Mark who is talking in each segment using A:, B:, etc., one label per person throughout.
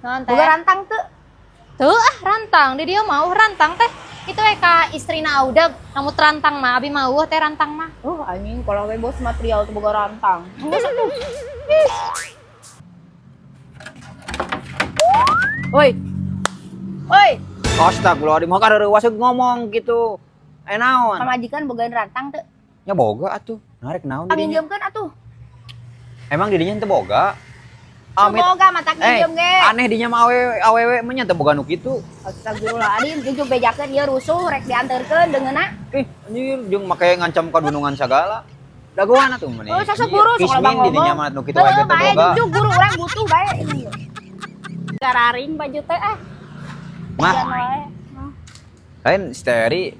A: Naon teh?
B: Boga rantang teu?
A: Tuh ah, rantang di dia mau rantang teh. Itu we ka istrina Audag, namun rantang mah abi mau teh rantang mah.
B: Oh, anjing, kalau we bos material tuh boga rantang. Geus atuh. Oi. Oi,
C: Astagfirullahaladzim, mah kada reuwas ngomong gitu. Eh, naon?
B: Pamajikan boga rantang teu?
C: Ya boga atuh. Narik naon didinya?
B: Panginjeumkeun atuh.
C: Emang didinya teu boga? Amit.
B: Boga matak
C: Eh,
B: nginjem ge.
C: Aneh dinya mah awewe awewe mah nya teu boga nu kitu.
B: Astagfirullahaladzim, jujur bejakeun ieu rusuh rek dianterkeun deungeunna.
C: Ih, anjir, jeung make ngancam kadunungan sagala. Dagoan atuh meni.
B: Oh, sosok guru sok
C: Kismin
B: loba ngomong.
C: didinya mah nu kitu wae
B: Heuh,
C: teu
B: bae
C: boga.
B: Jujur guru urang butuh bae.
D: Gararing baju teh ah.
C: Mah,
D: Jan wae.
C: lain steri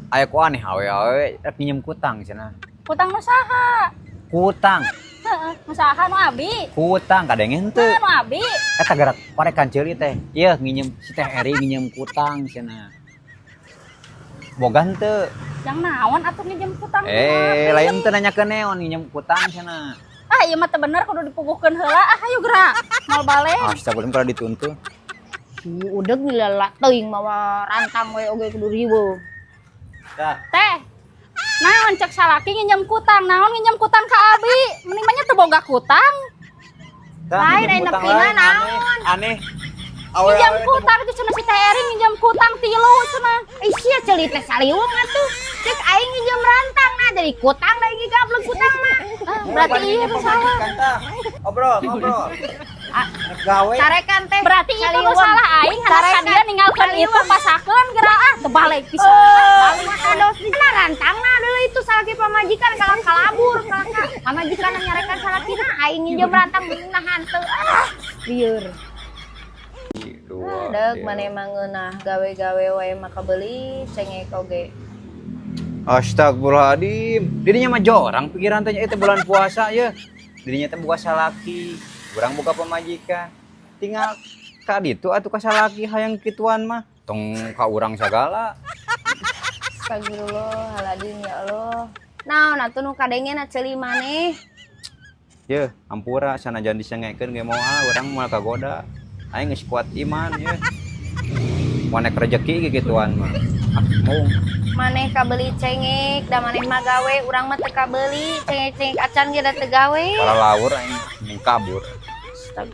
C: aya ku aneh awewe rek nginjem kutang cenah.
D: Kutang nu saha?
C: Kutang,
D: Heeh, nu saha, nu abi?
C: Kutang kadenge henteu.
D: Heuh, nu abi.
C: Eta gerak parekan ceuli teh. Ieu nginjem si Teh Eri nginjem kutang cenah. Boga henteu?
D: Jang naon atuh nginjem kutang nu
C: Eh,
D: abi?
C: Lain teu nanyakeun neon nginjem kutang cenah.
D: Ah, ieu mah teu bener, kudu dipuguhkeun heula. Ah, hayu gerak. Moal balik.
C: Astagfirullah, kalau dituntun.
B: Si udeg lila teuing mawa rantang we oge kudu riweuh.
C: Tah,
D: Teh. Naon cek salaki nginjem kutang, naon nginjem kutang ka abi? Mending mah nya teu boga kutang.
C: Tah,
B: Lain,
C: nginjem
B: ai
C: kutang
B: nepina
C: lain,
B: naon?
C: Aneh. Aneh.
D: Nginjem
C: Awewe teu
D: kutang itu cenah si Teh Eri nginjem kutang tilu cenah.
B: Ih, sia ceuli teh saliweng atuh. Cek aing nginjem rantang nah jadi kutang da iki gablek kutang mah.
D: Ah, berarti ieu nu salah.
C: Obrol, ngobrol. Rek gawe.
B: Carekan teh.
D: Berarti itu nu
B: Saliweng.
D: salah aing, harus
B: Carekan.
D: dia ninggalkeun itu pasakeun geura ah, teu balik pisan.
B: Oh, nah rantang nah dulu itu salaki pamajikan kalah kalabur kalah ka pamajikan nyarekan salakina aing nginjem rantang nah hanteu ah lieur.
C: Dua.
B: Deg maneh mah ngeunah gawe-gawe wae mah kabeuli cengek oge.
C: Astagfirullahaladzim. Dirinya mah jorang pikiran teh itu bulan puasa ya. Dirinya teh buka salaki, urang buka pamajikan. Tinggal ka ditu atuh ka salaki hayang kituan mah. Tong ka urang sagala.
B: Astagfirullahaladzim, ya Allah. Naon atuh nu kadengena ceuli maneh?
C: Ye, ampura sanajan disengekeun ge moal urang moal kagoda. Aing geus kuat iman ye. Moal rezeki gituan mah. Ah, mung.
B: Maneh kabeli cengek, da maneh mah gawe, urang mah teu kabeli cengek-cengek acan ge da teu gawe.
C: Para laur aing mending kabur.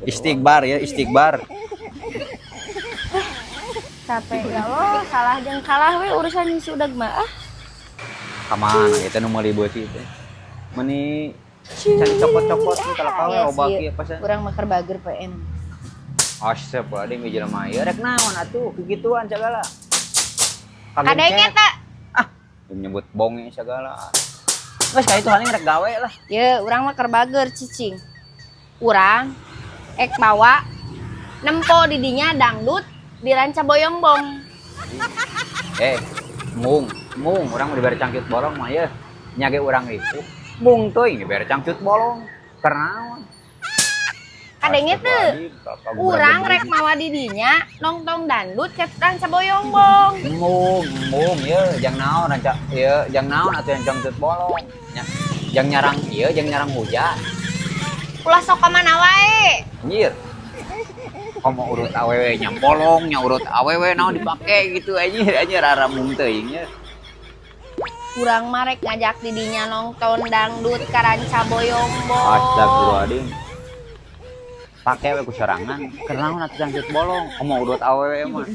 C: Istighbar ya, istighbar.
B: Capek, ya Allah, salah jeung kalah we urusan si udag mah ah.
C: Kamana eta nu meuli beuti teh? Meni can copot-copot kalau kawe
B: Iya
C: loba
B: sih.
C: kieu pasan.
B: Urang mah keur bager PN.
C: Astagfirullahaladzim, jelema ieu rek naon atuh kikituan sagala.
B: Kadenge ta?
C: Ah, nyebut bonge sagala. Geus ka itu haling rek gawe lah.
B: Ye, urang mah keur bager cicing. Urang ek mawa nempo di dinya dangdut di Ranca Boyongbong.
C: Eh, mung, mung urang mau dibere cangcut bolong mah ye. Nya ge urang itu. Mung teuing dibere cangcut bolong. Keur naon?
B: Kadenge teu? Urang rek mawa di dinya nongtong dangdut ke Ranca Boyongbong.
C: Mung, mung ye, jang naon ranca ye, jang naon atuh yang cangcut bolong. Nya, jang nyarang ieu, jang nyarang hujan.
B: Ulah sok ka mana wae.
C: Anjir. Komo urut awewe nya bolong, nya urut awewe naon dipake gitu anjir, anjir aramung teuing nya.
B: Urang mah rek ngajak di dinya nongton dangdut ka Ranca Boyongbong.
C: Astagfirullahaladzim. Pake we ku sorangan, keur naon atuh cangcut bolong, komo urut awewe mah.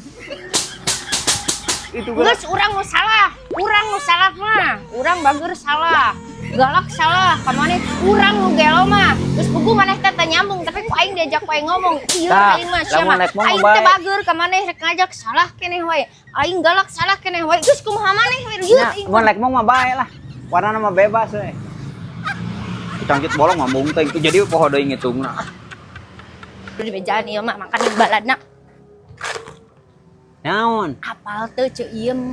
C: Itu geus
B: Geus urang nu salah, urang nu salah mah, urang bager salah. Galak salah, ka maneh urang nu gelo mah. Geus puguh maneh teh teu nyambung, tapi ku aing diajak ku aing ngomong. Ieu
C: Tah,
B: aing mah sia
C: lamun
B: mah.
C: rek ngomong
B: Aing teh
C: bae.
B: Bager ka maneh rek ngajak salah keneh wae. Aing galak salah keneh wae. Geus kumaha maneh we ieu
C: Nya,
B: aing.
C: mun rek mah bae lah. Warnana mah bebas we. Cangcut bolong mah mung teuing itu jadi poho deui ngitungna.
B: Di bejaan ieu mah makan baladna.
C: Naon?
B: Apal teu Ceu Iem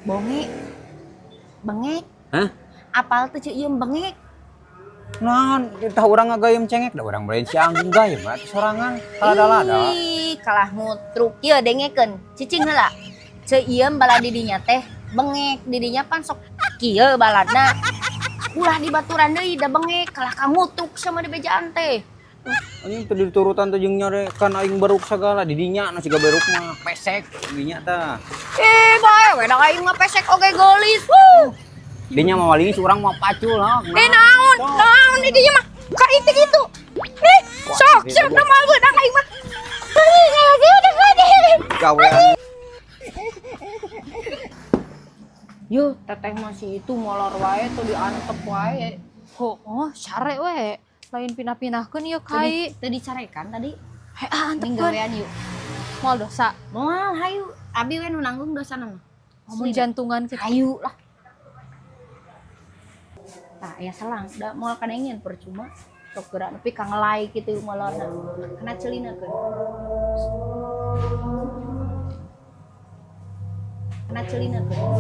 B: bonge bengek?
C: Hah?
B: Apal teu Ceu Iem bengek?
C: Naon? Tah urang ngagayem cengek da urang belain si Anggung gayem atuh sorangan. Kalada-lada.
B: Ih, kalah ngutruk ieu dengekeun. Cicing heula. Ceu Iem balad didinya teh bengek, didinya pan sok kieu baladna. Ulah dibaturan deui da bengek, kalah ka ngutruk sama di bejaan teh.
C: Anjing teu diturutan teh jeung nyarekan aing beruk sagala di dinya nu siga beruk mah pesek dinya tah.
B: Eh, bae we da aing mah pesek oge geulis. Wuh.
C: Dinya mah walingis urang mah pacul ha.
B: Eh, naon? Naon di dinya mah? Ka itu gitu. Eh, sok sok da moal beunang aing mah.
C: Gawean.
B: Yuh, teteh masih itu molor wae tuh diantep wae.
A: Oh, sare we. Lain pindah-pindahkeun ieu kai.
B: Teu dicarekan tadi.
A: Heh, ah,
B: Mending
A: antepkeun.
B: gawean yuk.
A: Moal dosa.
B: Moal hayu, abi we nu nanggung dosana mah.
A: Mun jantungan kitu.
B: Hayu lah. Tah aya selang, da moal kadengin percuma. Sok gerak nepi ka ngelai kitu molorna. Kana ceulina keun. Kana ceulina keun.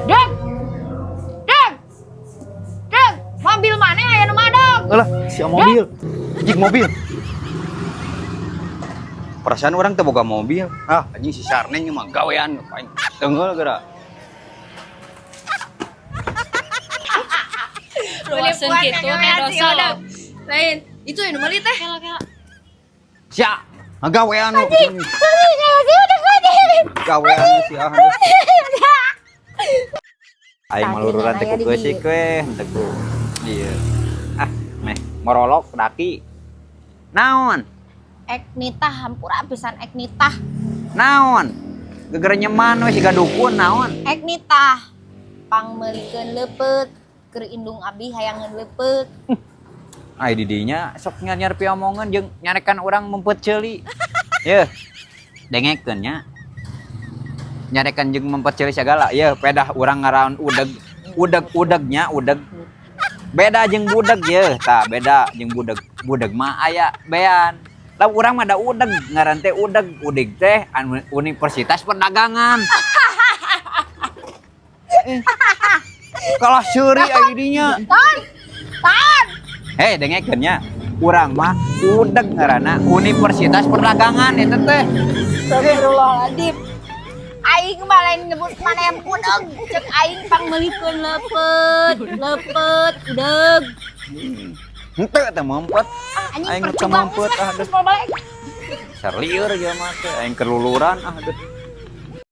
B: Deg! Deg! Deg! Mobil mana aya nu madog?
C: Alah, si mobil. Jik mobil. Perasaan orang teu boga mobil. Ah, anjing si Sarneng mah gawean aing. Tenggel geura.
D: Luaseun kitu teh dosa loh.
B: Lain, itu yang meuli teh.
C: Sia, ngagawean lu. Gawean si ah. Aing malururan teh ku keusik we, teh ku. Iya. Ah, meh morolok daki. Naon?
B: Ek nitah hampura pisan ek nitah.
C: Naon? Gegere nyeman we siga dukun naon?
B: Ek nitah pangmeulikeun leupeut keur indung abi hayangeun leupeut.
C: Ai di dinya sok nyar-nyar piomongan jeung nyarekan urang mempet ceuli. Yeuh. Dengekeun nya. Nyarekan jeung mempet ceuli sagala. Yeuh, pedah urang ngaraon udeg. Udeg-udegnya udeg. Beda jeung budeg yeuh, tah beda jeung budeg. Budeg mah aya bean. Lah urang mah da udeg, ngaran teh udeg, udeg teh Universitas Perdagangan. Kalah seuri ai dinya.
B: Tan!
C: Hei, dengekeun nya. Urang mah udeg ngaranna Universitas Perdagangan eta teh.
B: Astagfirullahaladzim. Aing mah lain nyebut mana yang udeg, cek aing pangmeulikeun leupeut, leupeut, udeg.
C: Henteu teh mempet.
B: Ah, anjing
C: Aing teu
B: percuma
C: mempet
B: geus
C: ah
B: lah, geus mau balik.
C: Sarlieur ieu mah teh aing keluluran ah aduh.